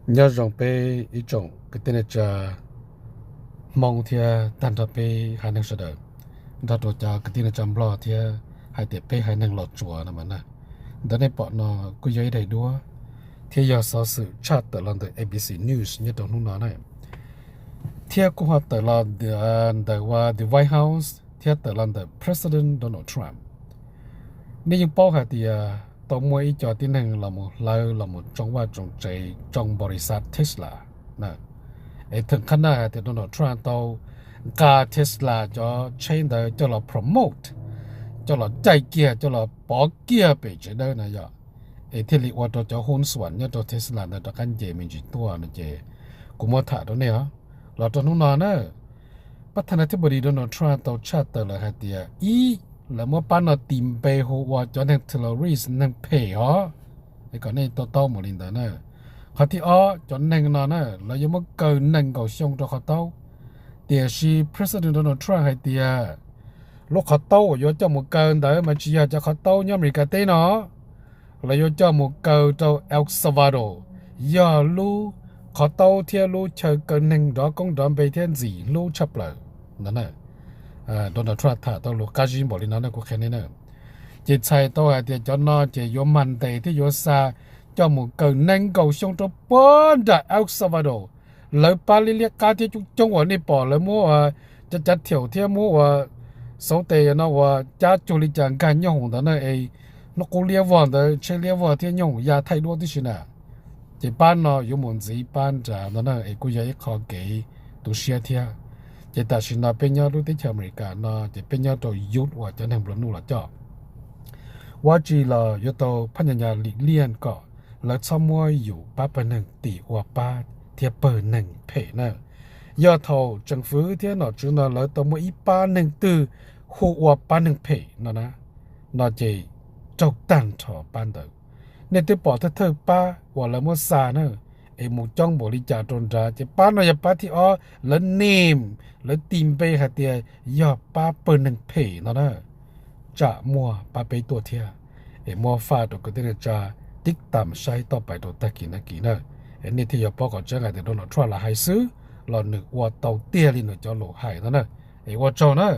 Nyob zoo peb ib tsoom kwv tij neej tsa Hmoob thiab tag nrho peb haiv neeg sawv daws, nrog rau cov kwv tij neej tsa Nplog thiab hais tias peb haiv neeg Los Tsuas no mas na. Ntawm nej pom no kuj yog ib daim duab thiab yog xov xwm tshaj tawm los ntawm A B C News nyob rau hnub no na, thiab kuj ho tawm los ntawm ua the White House thiab tawm los ntawm President Donald Trump. Nej yeej paub hais tias tau muaj ib co tib neeg los mus hlawv los mus tsoo vaj tsoo tsev tsoo npaus lis xav Tesla. Es theem qhab na hais tias Donald Trump tau nqa Tesla cov tsheb ntawd coj los promote, coj los caij kiag, coj los pov kiag pem tsev dawb na yom, es thiaj li ua rau cov hun xuam nyob rau Tesla ntawd rov qab nce me ntsis tuaj no ces kuv muab tham rau nej os. Los rau hnub no na, pab thas nas thib pos dis Donald Trump tau tshaj tawm lawm hais tias ib, lawv muab pab no tis npe hu ua cov neeg terrorist, neeg phem os. Es kom nej to taub mus li ntawd na. Qhov thib ob, cov neeg no na lawv yuav muab kaw nees nkaum xyoo rau qhov taub. Tiam sis President Donald Trump hais tias lub qhov taub uas yuav coj mus kaw ntawd mas tsis yog cov qhov taub nyob Amelikas teb no, lawv yuav coj mus kaw rau El Salvador, yog lub qhov taub thiab lub chaw kaw neeg nrov koob nrov npe thiab ntxim hlub tshaj plaws no. Donald Trump tham tau lus qab zib npaum li no na, kuv qhia nej na. Ces txhais tau hais tias cov no ces yuav mag ntes thiab yuav xa coj mus kaw nees nkaum xyoo rau puag nram El Salvador. Lawv pab liab liab qab thiab coob coob uas nej pom lawv muab ua cav cav thiaum thiab muab ua xauv tes no ua cab cuag li cas nkag nyooj hoom ntawd na, es hnub qub liab vog ntawd tsheb liab vog thiab nyooj hoom ya thaij duab tib si na. Ces pab no yuav mus ntxiv pab nrad no na, es kuj yog ib qho kev tu siab thiab. Ces tam sim no peb nyob lub teb chaws Amelikas no ces peb nyob rau yus uas cov neeg nplua nuj los coj. Ua tsi los yuav tau phab nyas nyas lim liaj kom lawv txhob muab yus pab pawg neeg tis ua pab thiab pawg neeg phem na. Yog thaum tseem fwv thiab nom tswv no lawv tau muaj ib pab neeg twg hu ua pab neeg phem no na, no ces raug tag nrho pab ntawd. Nej twb pom thawj thawj pab uas lawv muab xa na, es mus coob npaum li cas rau nrad, ces pab no yog pab thib ob lawv name, lawv tis npe hais tias yog pab pawg neeg phem no na. Tsam muaj pab peb tuaj thiab, es muab faj rau kwv tij neej tsa tib tam saib toj pais rau tag kis nag kis na. Es nej thiaj yuav paub qhov tseeb hais tias Donald Trump lam hais xwb los nws ua tau tiag li nws cov lus hais no na. Es ua tsaug na.